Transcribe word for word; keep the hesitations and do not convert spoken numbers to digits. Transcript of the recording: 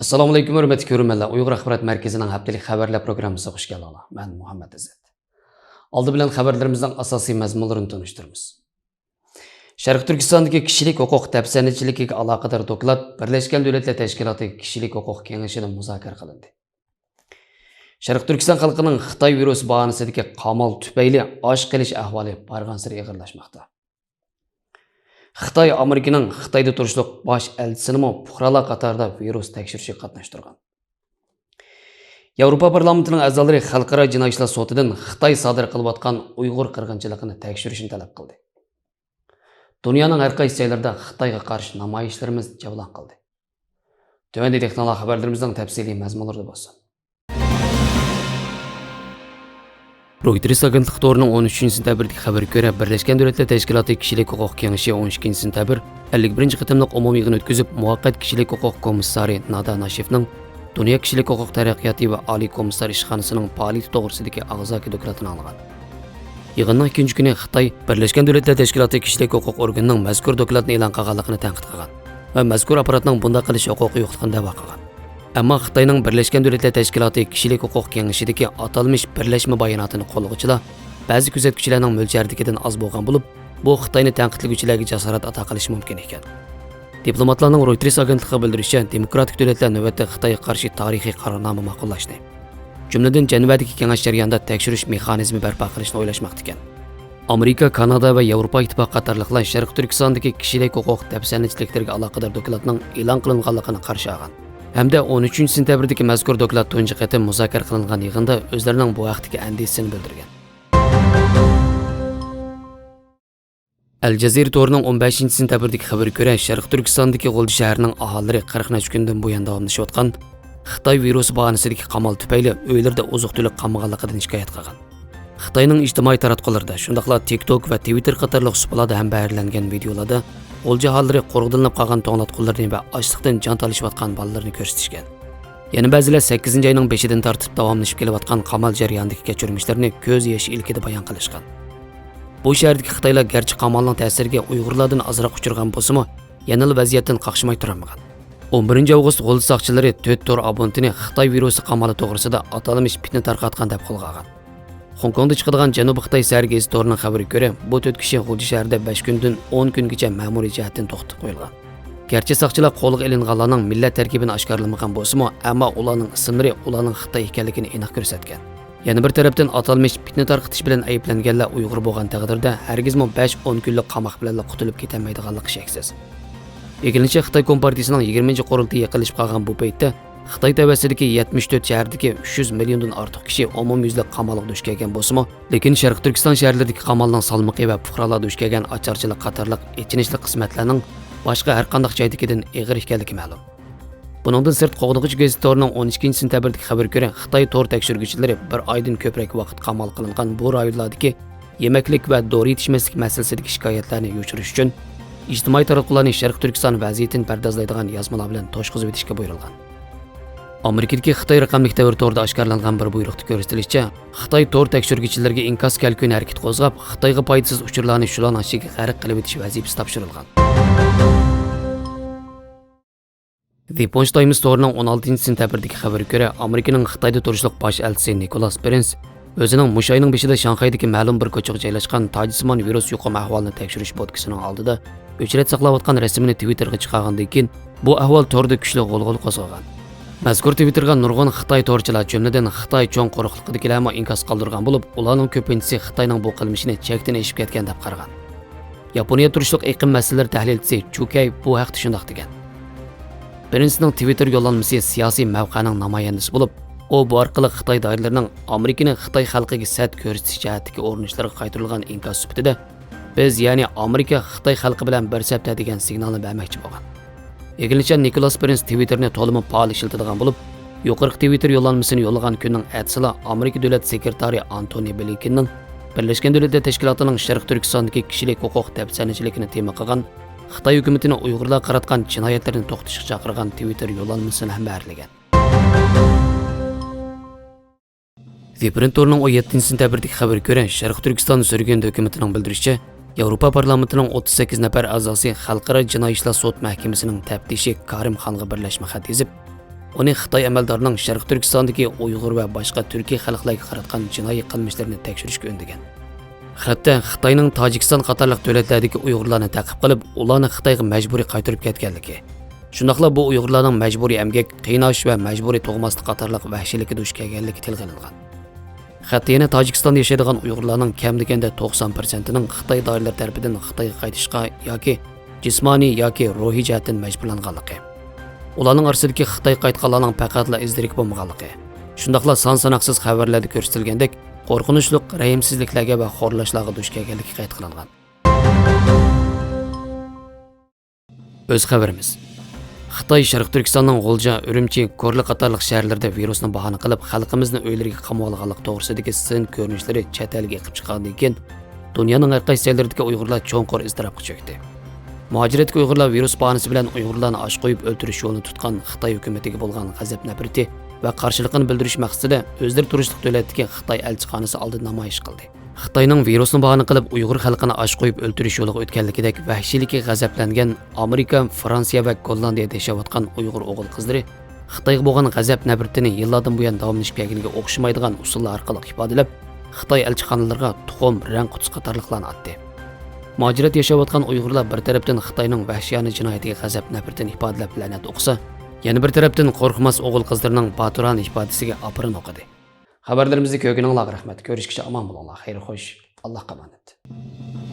ئەسسالامۇئەلەيكۇم، ھۆرمەتلىك كۆرۈرمەنلەر. ئۇيغۇر ئاخبارات مەركىزىنىڭ ھەپتىلىك خەۋەرلەر پروگراممىسىغا خۇش كەلدىڭلار. مەن مۇھەممەت ئىززەت. ئالدى بىلەن خەۋەرلىرىمىزنىڭ ئاساسىي مەزمۇنلىرىنى تونۇشتۇرىمىز. شەرقىي تۈركىستاندىكى كىشىلىك ھوقۇق دەپسەندىچىلىكىگە ئالاقىدار دوكلات بىرلەشكەن دۆلەتلەر تەشكىلاتى كىشىلىك ھوقۇق كېڭىشىدە مۇزاكىرە قىلىندى. شەرقىي تۈركىستان خەلقىنىڭ خىتاي ۋىرۇسى باھانىسىدىكى قامال تۈپەيلى ئاچ قېلىش ئەھۋالى بارغانسېرى ئېغىرلاشماقتا. خىتاي ئامېرىكىنىڭ خىتايدا تۇرۇشلۇق باش ئەلچىسىنىمۇ پۇقرالار قاتارىدا ۋىرۇس تەكشۈرۈشىگە قاتناشتۇرغان. ياۋروپا پارلامېنتىنىڭ ئەزالىرى خەلقئارا جىنايى ئىشلار سوتىدىن خىتاي سادىر قىلىۋاتقان ئۇيغۇر قىرغىنچىلىقىنى تەكشۈرۈشنى تەلەپ قىلدى. دۇنيانىڭ ھەر قايسى جايلىرىدا خىتايغا قارشى نامايىشلىرىمىز جەۋلان قىلدى. تۆۋەندە دىققىتىڭلار خەۋەرلىرىمىزنىڭ تەپسىلىي مەزمۇنلىرىدا بولسۇن. رويتېرس ئاگېنتلىقى تورىنىڭ ئون ئۈچىنچى سېنتەبىردىكى خەۋىرىگە كۆرە، بىرلەشكەن دۆلەتلەر تەشكىلاتى كىشىلىك ھوقۇق كېڭىشى ئون ئىككىنچى سېنتەبىر ئەللىك بىرىنچى قېتىملىق ئومۇمىي يىغىن ئۆتكۈزۈپ، مۇۋەققەت كىشىلىك ھوقۇق كومىسسارى نادا ناشېفنىڭ دۇنيا كىشىلىك ھوقۇق تەرەققىياتى ۋە ئالىي كومىسسار ئىشخانىسىنىڭ پائالىيىتى توغرىسىدىكى ئاغزاكى دوكلاتىنى ئاڭلىغان. يىغىننىڭ ئىككىنچى كۈنى خىتاي بىرلەشكەن دۆلەتلەر تەشكىلاتى كىشىلىك ھوقۇق ئورگىنىنىڭ مەزكۇر دوكلاتنى ئېلان قىلغانلىقىنى تەنقىد قىلغان ۋە مەزكۇر ئاپپاراتنىڭ بۇنداق قىلىش ھوقۇقى يوقلۇقىنى دەۋا قىلغان. ئەمما خىتاينىڭ بىرلەشكەن دۆلەتلەر تەشكىلاتى كىشىلىك ھوقۇق كېڭىشىدىكى ئاتالمىش بىرلەشمە باياناتىنى قوللىغۇچىلار بەزى كۆزەتكۈچىلەرنىڭ مۆلچەردىكىدىن ئاز بولغان بولۇپ، بۇ خىتاينى تەنقىدلىگۈچىلەرگە جاسارەت ئاتا قىلىشى مۇمكىن ئىكەن. دىپلوماتلارنىڭ رويتېرس ئاگېنتلىقىغا بىلدۈرۈشىچە، دېموكراتىك دۆلەتلەر نۆۋەتتە خىتايغا قارشى تارىخىي قارارنامە ماقۇللاشنى، جۈملىدىن، جەنۋەدىكى كېڭەش جەريانىدا تەكشۈرۈش مېخانىزمى بەرپا قىلىشنى ئويلاشماقتا ئىكەن. ئامېرىكا، كانادا ۋە ياۋروپا ئىتتىپاقى قاتارلىقلار شەرقىي تۈركىستاندىكى كىشىلىك ھوقۇق دەپسەندىچىلىكلىرىگە ئالاقىدار دوكلاتنىڭ ئېلان قىلىنغانلىقىنى قارشى ئالغان ھەمدە ئون ئۈچىنچى سېنتەبىردىكى مەزكۇر دوكلات تۇنجى قېتىم مۇزاكىرە قىلىنغان يىغىندا ئۆزلىرىنىڭ بۇ ھەقتىكى ئەندىشىسىنى بىلدۈرگەن. ئەل جەزىرە تورىنىڭ ئون بەشىنچى سېنتەبىردىكى خەۋىرىگە كۆرە، شەرقىي تۈركىستاندىكى غۇلجا شەھىرىنىڭ ئاھالىلىرى قىرىق نەچچە كۈندىن بۇيان داۋاملىشىۋاتقان خىتاي ۋىرۇسى باھانىسىدىكى قامال تۈپەيلى ئۆيلىرىدە ئوزۇق-تۈلۈك قالمىغانلىقىدىن شىكايەت قىلغان. خىتاينىڭ ئىجتىمائىي تاراتقۇلىرىدا، شۇنداقلا تىك توك ۋە تىۋىتتېر قاتارلىق سۇپىلاردا ھەمبەھىرلەنگەن ۋىدېئولاردا غۇلجا ئاھالىلىرى قورغىدىلىنىپ قالغان توڭلاتقۇلىرىنى ۋە ئاچلىقتىن جان تالىشىۋاتقان بالىلىرىنى كۆرسىتىشكەن. يەنە بەزىلەر سەككىزىنچى ئاينىڭ بېشىدىن تارتىپ داۋاملىشىپ كېلىۋاتقان قامال جەريانىدىكى كەچۈرمىشلىرىنى كۆز يېشى ئىلكىدە بايان قىلىشقان. بۇ شەھەردىكى خىتايلار گەرچە قامالنىڭ تەسىرىگە ئۇيغۇرلاردىن ئازراق ئۇچرىغان بولسىمۇ، يەنىلا ۋەزىيەتتىن قاقشىماي تۇرالمىغان. ئون بىرىنچى ئاۋغۇست غۇلجا ساقچىلىرى تۆت تور ئابونېنتىنى خىتاي ۋىرۇسى قامالى توغرىسىدا ئاتالمىش پىتنە تارقاتقان دەپ قولغا ئالغان. خوڭكوڭدا چىقىدىغان جەنۇبىي خىتاي سەھەر گېزىتى تورىنىڭ خەۋىرىگە كۆرە، بۇ تۆت كىشى غۇلجا شەھىرىدە بەش كۈندىن ئون كۈنگىچە مەمۇرىي جەھەتتىن توختىتىپ قويۇلغان. گەرچە ساقچىلار قولغا ئېلىنغانلارنىڭ مىللەت تەركىبىنى ئاشكارىلىمىغان بولسىمۇ، ئەمما ئۇلارنىڭ ئىسىملىرى ئۇلارنىڭ خىتاي ئىكەنلىكىنى ئېنىق كۆرسەتكەن. يەنە بىر تەرەپتىن، ئاتالمىش پىتنە تارقىتىش بىلەن ئەيىبلەنگەنلەر ئۇيغۇر بولغان تەقدىردە، ھەرگىزمۇ بەش ئون كۈنلۈك قاماق بىلەنلا قۇتۇلۇپ كېتەلمەيدىغانلىقى شەكسىز. ئىگىلىنىشىچە، خىتاي كومپارتىيىسىنىڭ يىگىرمىنچى قۇرۇلتىيى يېقىنلىشىپ قالغان بۇ پەيتتە خىتاي تەۋەسىدىكى يەتمىش تۆت شەھەردىكى ئۈچ يۈز مىليوندىن ئارتۇق كىشى ئومۇميۈزلۈك قامالغا دۇچ كەلگەن بولسىمۇ، لېكىن شەرقىي تۈركىستان شەھەرلىرىدىكى قامالنىڭ سالمىقى ۋە پۇقرالار دۇچ كەلگەن ئاچارچىلىق قاتارلىق ئېچىنىشلىق قىسمەتلەرنىڭ باشقا ھەرقانداق جايدىكىدىن ئېغىر ئىكەنلىكى مەلۇم. بۇنىڭدىن سىرت، قوغدىغۇچى گېزىت تورىنىڭ ئون ئىككىنچى سېنتەبىردىكى خەۋىرىگە كۆرە، خىتاي تور تەكشۈرگۈچىلىرى بىر ئايدىن كۆپرەك ۋاقىت قامال قىلىنغان بۇ رايونلاردىكى يېمەكلىك ۋە دورا يېتىشمەسلىك مەسىلىسىدىكى شىكايەتلەرنى يوشۇرۇش ئۈچۈن، ئىجتىمائىي تاراتقۇلارنى شەرقىي تۈركىستان ۋەزىيىتىنى پەردازلايدىغان يازمىلار بىلەن توشقۇزۇۋېتىشكە بۇيرۇلغان. ئامېرىكىدىكى خىتاي رەقەملىك دەۋر تورىدا ئاشكارىلانغان بىر بۇيرۇقتا كۆرسىتىلىشىچە، خىتاي تور تەكشۈرگۈچىلىرىگە ئىنكاس كەلكۈن ھەرىكىتى قوزغاپ، خىتايغا پايدىسىز ئۇچۇرلارنى شۇلارنىڭ ئىچىگە غەرق قىلىۋېتىش ۋەزىپىسى تاپشۇرۇلغان. The Punch Times تورىنىڭ ئون ئالتىنچى سېنتەبىردىكى خەۋىرىگە كۆرە، ئامېرىكىنىڭ خىتايدا تۇرۇشلۇق باش ئەلچىسى نىكولاس پرىنس ئۆزىنىڭ مۇشۇ ئاينىڭ بېشىدا شاڭخەيدىكى مەلۇم بىر كوچىغا جايلاشقان تاجسىمان ۋىرۇس يۇقۇم ئەھۋالىنى تەكشۈرۈش بوتكىسىنىڭ ئالدىدا ئۆچرەت ساقلاۋاتقان رەسىمىنى تىۋىتتېرغا چىقارغاندىن كېيىن، بۇ ئەھۋال توردا كۈچلۈك غۇلغۇلا قوزغىغان. مەزكۇر تىۋىتتېرغا نۇرغۇن خىتاي تورچىلار، جۈملىدىن خىتاي چوڭ قۇرۇقلۇقىدىكىلەرمۇ ئىنكاس قالدۇرغان بولۇپ، ئۇلارنىڭ كۆپىنچىسى خىتاينىڭ بۇ قىلمىشىنى چەكتىن ئېشىپ كەتكەن دەپ قارىغان. ياپونىيە تۇرۇشلۇق ئېقىم مەسىلىلىرى تەھلىلچىسى چۇ كەي بۇ ھەقتە شۇنداق دېگەن: پرىنسنىڭ تىۋىتتېر يوللانمىسى سىياسىي مەۋقەنىڭ نامايەندىسى بولۇپ، ئۇ بۇ ئارقىلىق خىتاي دائىرىلىرىنىڭ ئامېرىكىنى خىتاي خەلقىگە سەت كۆرسىتىش جەھەتتىكى ئۇرۇنۇشلىرىغا قايتۇرۇلغان ئىنكاس سۈپىتىدە، بىز، يەنى ئامېرىكا خىتاي خەلقى بىلەن بىر سەپتە دېگەن سىگنالنى بەرمەكچى بولغان. ئىگىلىنىشىچە، نىكولاس پرىنس تىۋىتتېرنى تولىمۇ پائال ئىشلىتىدىغان بولۇپ، يۇقىرىقى تىۋىتتېر يوللانمىسىنى يوللىغان كۈننىڭ ئەتىسىلا ئامېرىكا دۆلەت سېكرېتارى ئانتونى بلىنكېننىڭ بىرلەشكەن دۆلەتلەر تەشكىلاتىنىڭ شەرقىي تۈركىستاندىكى كىشىلىك ھوقۇق دەپسەندىچىلىكىنى تېما قىلغان، خىتاي ھۆكۈمىتىنى ئۇيغۇرلارغا قاراتقان جىنايەتلىرىنى توختىتىشقا چاقىرغان تىۋىتتېر يوللانمىسىنى ھەمبەھىرلىگەن. The Print تورىنىڭ ئون يەتتىنچى سېنتەبىردىكى خەۋىرىگە كۆرە، شەرقىي تۈركىستان سۈرگۈن ھۆكۈمىتىنىڭ بىلدۈرۈشىچە، ياۋروپا پارلامېنتىنىڭ ئوتتۇز سەككىز نەپەر ئەزاسى خەلقئارا جىنايى ئىشلار سوت مەھكىمىسىنىڭ تەپتىشى كارىم خانغا بىرلەشمە خەت يېزىپ، ئۇنى خىتاي ئەمەلدارىنىڭ شەرقىي تۈركىستاندىكى ئۇيغۇر ۋە باشقا تۈركىي خەلقلەرگە قاراتقان جىنايى قىلمىشلىرىنى تەكشۈرۈشكە ئۈندىگەن. خەتتە خىتاينىڭ تاجىكىستان قاتارلىق دۆلەتلەردىكى ئۇيغۇرلارنى تەقىب قىلىپ، ئۇلارنى خىتايغا مەجبۇرىي قايتۇرۇپ كەتكەنلىكى، شۇنداقلا بۇ ئۇيغۇرلارنىڭ مەجبۇرىي ئەمگەك، قىيناش ۋە مەجبۇرىي تۇغماسلىق قاتارلىق ۋەھشىيلىككە دۇچ كەلگەنلىكى تىلغا ئېلىنغان. خەتتە يەنە تاجىكىستاندا ياشايدىغان ئۇيغۇرلارنىڭ كەم دېگەندە توقسان پىرسەنتىنىڭ خىتاي دائىرىلىرى تەرىپىدىن خىتايغا قايتىشقا ياكى جىسمانىي ياكى روھىي جەھەتتىن مەجبۇرلانغانلىقى، ئۇلارنىڭ ئارىسىدىكى خىتايغا قايتقانلارنىڭ پەقەتلا ئىز دېرىكى بولمىغانلىقى، شۇنداقلا سان ساناقسىز خەۋەرلەردە كۆرسىتىلگەندەك قورقۇنچلۇق رەھىمسىزلىكلەرگە ۋە خورلاشلارغا دۇچ كەلگەنلىكى قەيت قىلىنغان. ئۆز خەۋىرىمىز. خىتاي شەرقىي تۈركىستاننىڭ غۇلجا، ئۈرۈمچى، كورلا قاتارلىق شەھەرلىرىدە ۋىرۇسنى باھانە قىلىپ، خەلقىمىزنى ئۆيلىرىگە قامىۋالغانلىقى توغرىسىدىكى سىن كۆرۈنۈشلىرى چەت ئەلگە ئېقىپ چىققاندىن كېيىن، دۇنيانىڭ ھەر قايسى جايلىرىدىكى ئۇيغۇرلار چوڭقۇر ئىزتىراپقا چۆكتى. مۇھاجىرەتتىكى ئۇيغۇرلار ۋىرۇس باھانىسى بىلەن ئۇيغۇرلارنى ئاچ قويۇپ ئۆلتۈرۈش يولىنى تۇتقان خىتاي ھۆكۈمىتىگە بولغان غەزەپ نەپرىتى ۋە قارشىلىقىنى بىلدۈرۈش مەقسىتىدە ئۆزلىرى تۇرۇشلۇق دۆلەتتىكى خىتاي ئەلچىخانىسى ئالدىدا نامايىش قىلدى. خىتاينىڭ ۋىرۇسنى باھانە قىلىپ ئۇيغۇر خەلقىنى ئاچ قويۇپ ئۆلتۈرۈش يولىغا ئۆتكەنلىكىدەك ۋەھشىيلىككە غەزەپلەنگەن ئامېرىكا، فرانسىيە ۋە گوللاندىيەدە ياشاۋاتقان ئۇيغۇر ئوغۇل-قىزلىرى خىتايغا بولغان غەزەپ نەپرىتىنى يىللاردىن بۇيان داۋاملىشىپ كەلگىنىگە ئوخشىمايدىغان ئۇسۇللار ئارقىلىق ئىپادىلەپ، خىتاي ئەلچىخانىلىرىغا تۇخۇم، رەڭ قۇتىسى قاتارلىقلارنى ئاتتى. مۇھاجىرەتتە ياشاۋاتقان ئۇيغۇرلار بىر تەرەپتىن خىتاينىڭ ۋەھشىيانە جىنايىتىگە غەزەپ نەپرىتىنى ئىپادىلەپ لەنەت ئوقۇسا، يەنە بىر تەرەپتىن قورقماس ئوغۇل-قىزلىرىنىڭ باتۇرانە ئىپادىسىگە ئاپىرىن ئوقۇدى. خەۋەرلىرىمىزنى كۆرگىنىڭلارغا رەھمەت. كۆرۈشكىچە ئامان بولۇڭلار. خەير خوش. ئاللاھقا ئامانەت.